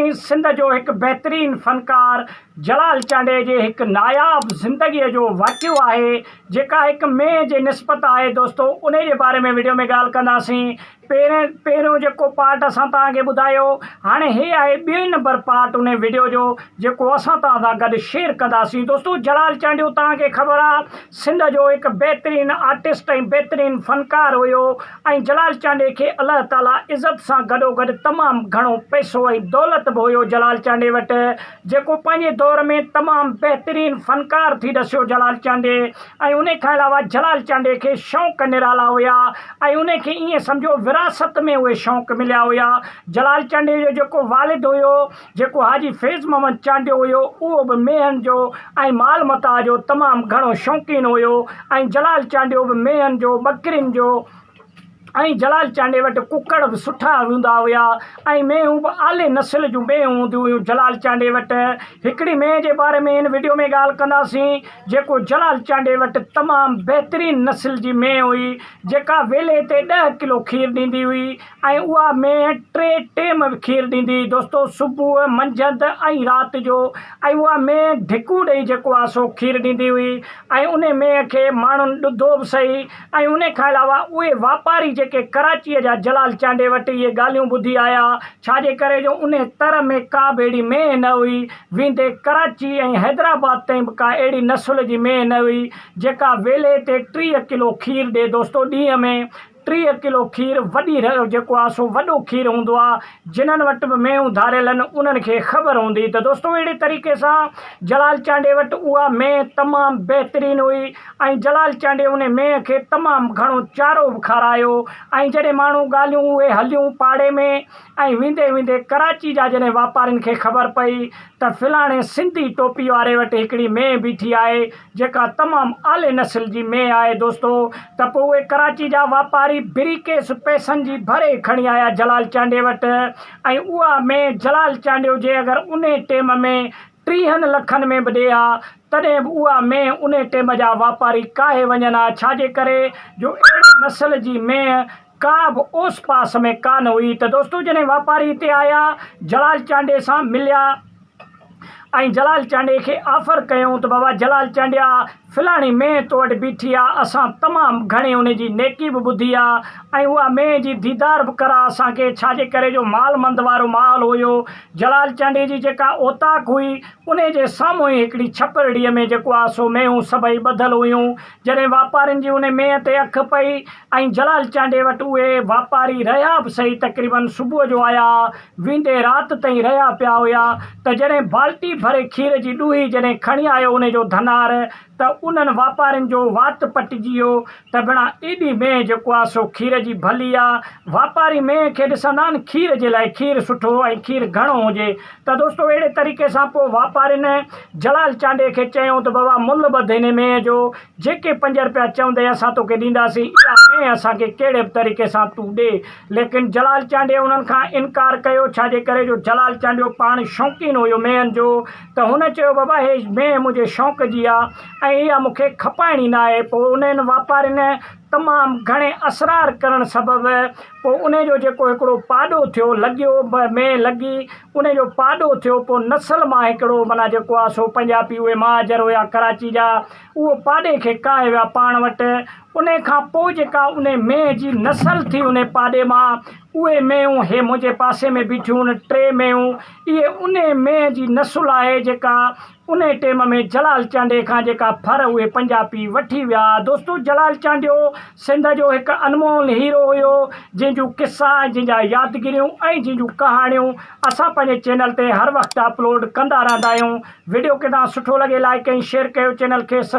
ڪنداسين سنڌ جو هڪ بهترين فنڪار جلال چانڊئي جي هڪ ناياب زندگيء جو واقعو آهي جيڪا هڪ مينهن جي نسبت آهي دوستو انهي جي باري ۾ وڊيو ۾ ڳالهه ڪنداسين پهرين پهريون جيڪو پارٽ اسان توهان کي ٻڌايو هاڻي هي آهي ٻيون نمبر پارٽ انهي وڊيو جو جيڪو اسان توهان سان گڏ شيئر ڪنداسين دوستو جلال چانڊيو توهان کي خبر آ سنڌ جو هڪ بهترين آرٽسٽ ۽ بهترين فنڪار هيو ۽ جلال چانڊيي کي الله تعالي عزت سان گڏوگڏ تمام گهڻو پئسو ۽ دولت به هيو جلال چانڊيي وٽ جيڪو پنهنجي دور ۾ تمام بهترين فنڪار ٿي ڏسيو جلال چانڊيي ۽ انهي کان علاوه جلال چانڊيي کي شوق نرالا هيا ۽ انهي کي ائين سمجهو وراثت ۾ اهي شوق مليا هيا جلال چانڊيي جو جيڪو والد هيو جيڪو حاجي فيض محمد چانڊيو هيو اهو به مينهن جو ۽ مال متاع جو تمام گهڻو شوقين هيو ۽ جلال چانڊيو به مينهن جو ٻڪرين جو ۽ جلال چانڊيي وٽ ڪڪڙ به سٺا هوندا هيا ۽ مينهون به اعلي نسل جون مينهون هونديون هيون جلال چانڊيي وٽ هڪڙي مينهن جي باري ۾ هن وڊيو ۾ ڳالهه ڪنداسين جيڪو جلال چانڊيي وٽ تمام بهترين نسل جي مينهن هئي جيڪا ويلي تي ڏهه ڪلو کير ڏيندي هئي ۽ اها مينهن ٽي ٽيم به کير ڏيندي هئي دوستو صبح، منجهند ۽ رات جو ۽ اها مينهن ڍڪون ڏئي جيڪو آهي سو کير ڏيندي هئي ۽ انهي مينهن کي ماڻهن ڏڌو به سهي ۽ انهي کان علاوه اهي واپاري جيڪي ڪراچيء جا جلال چانڊيي وٽ اهي ڳالهيون ٻڌي آيا ڇا جي ڪري جو انهي تر ۾ ڪا به اهڙي مينهن نه هئي ويندي ڪراچي ۽ حيدرآباد تائين به ڪا اهڙي نسل جي مينهن نه هئي جيڪا ويلي تي 30 ڪلو کير ڏي دوستو ڏينهن ۾ 30 ڪلو کير وڏي جيڪو آ سو وڏو کير هوندو آ جنھن وٽ به مينهون ڌاريل آھن انهن کي خبر هوندي ته دوستو اهڙي طريقي سان جلال چانڊيي وٽ اها مينهن تمام بهترين هئي ۽ جلال چانڊيي انهي مينهن کي تمام گهڻو چارو به کارايو ۽ جڏهن ماڻهو ڳالهيون اهي هليون پاڙي ۾ ۽ ويندي ويندي ڪراچي جا جڏهن واپارين کي خبر پئي ته فلاڻي سنڌي ٽوپي واري وٽ هڪڙي مينهن بيٺي آهي جيڪا تمام اعلي نسل جي مينهن آهي دوستو ته پوء اهي ڪراچي جا واپاري بري ڪيس پئسن جي ڀري کڻي آيا جلال چانڊيي وٽ ۽ اها مينهن جلال چانڊيو جي اگر انهي ٽيم ۾ ٽيهن لکن ۾ به ڏي ها تڏهن به اها مينهن انهي ٽيم جا واپاري ڪاهي وڃن ها ڇاجي ڪري جو اهڙي نسل جي مينهن ڪا به اوس پاس ۾ ڪانه هئي ته دوستو جڏهن واپاري هتي آيا جلال چانڊيي سان مليا ۽ جلال چانڊيي کي آفر ڪيائون ته بابا جلال چانڊيا فلاڻي مينهن تو وٽ بيٺي آ اسان تمام گهڻي ان جي نيڪي به ٻڌي آ ۽ اها مينهن جي ديدار به ڪراء اسان کي ڇا جي ڪري جو مال مند وارو ماحول هيو جلال چانڊيي جي جيڪا اوطاق هئي انهي جي سامهون ئي هڪڙي ڇپرڙيء ۾ جيڪو آ سو مينهون سڀئي ٻڌل هيون جڏهن واپارين جي انهي مينهن تي اک پئي ۽ جلال چانڊيي وٽ اهي واپاري رهيا به سهي تقريبن صبح جو آيا ويندي رات تائين رهيا پيا هيا ته جڏهن بالٽي ڀري کير جي ڏوهي جڏهن کڻي آيو انهي جو ڌنار ته انهن واپارين جو وات پٽجي ويو ته ڀيڻا ايڏي مينهن جيڪو آ سو کير جي ڀلي آ واپاري مينهن کي ڏسندا آهن کير جي لاء کير سٺو ۽ کير گهڻو هجي ته دوستو اهڙي طريقي سان پوء واپارين جلال چانڊيي کي چيائون ته بابا ملهه ٻڌ هن مينهن جو، جيڪي پنج رپيا چوندين اسان توکي ڏينداسين، اها مينهن اسان کي ڪهڙي به طريقي سان تون ڏي. ليڪن جلال چانڊيي انهن کان انڪار ڪيو، ڇا جي ڪري جو جلال چانڊيو پاڻ شوقين هيو مينهن جو، ته هن چيو بابا هي مينهن منهنجي شوق جي آ ۽ اها مون کي کپائڻي ناهي. پوء انهن واپارين تمام گهڻي اسرار ڪرڻ سبب پوء انهي جو جيڪو هڪڙو پاڏو ٿيو لڳيو مينهن لڳي انهي جو پاڏو ٿيو پوء نسل مان هڪڙو معنيٰ جيڪو آ سو پنجابي اهي مهاجر هيا ڪراچي جا اهو پاڏي کي ڪاهي ويا پاڻ وٽ انهي کان پوء جيڪا انهي مينهن جي نسل ٿي انهي پاڏي مان اهي مينهون هي منهنجي پاسي ۾ بيٺيون ٽي مينهون اهي انهي مينهن جي نسل آهي جيڪا انهي ٽيم ۾ جلال چانڊيي کان جيڪا ڦر اهي پنجاپي وٺي ويا. دوستو جلال چانڊيو سنڌ جو هڪ انمول هيرو هيو جنهن جون قصا ۽ جنهن جا يادگيريون ۽ جنهن جون ڪهاڻيون اسان پنهنجي چينل تي هر وقت اپلوڊ ڪندا رهندا آهيون. وڊيو ڪٿان سٺو لڳي لائيڪ ۽ شيئر ڪيو چينل کي سس.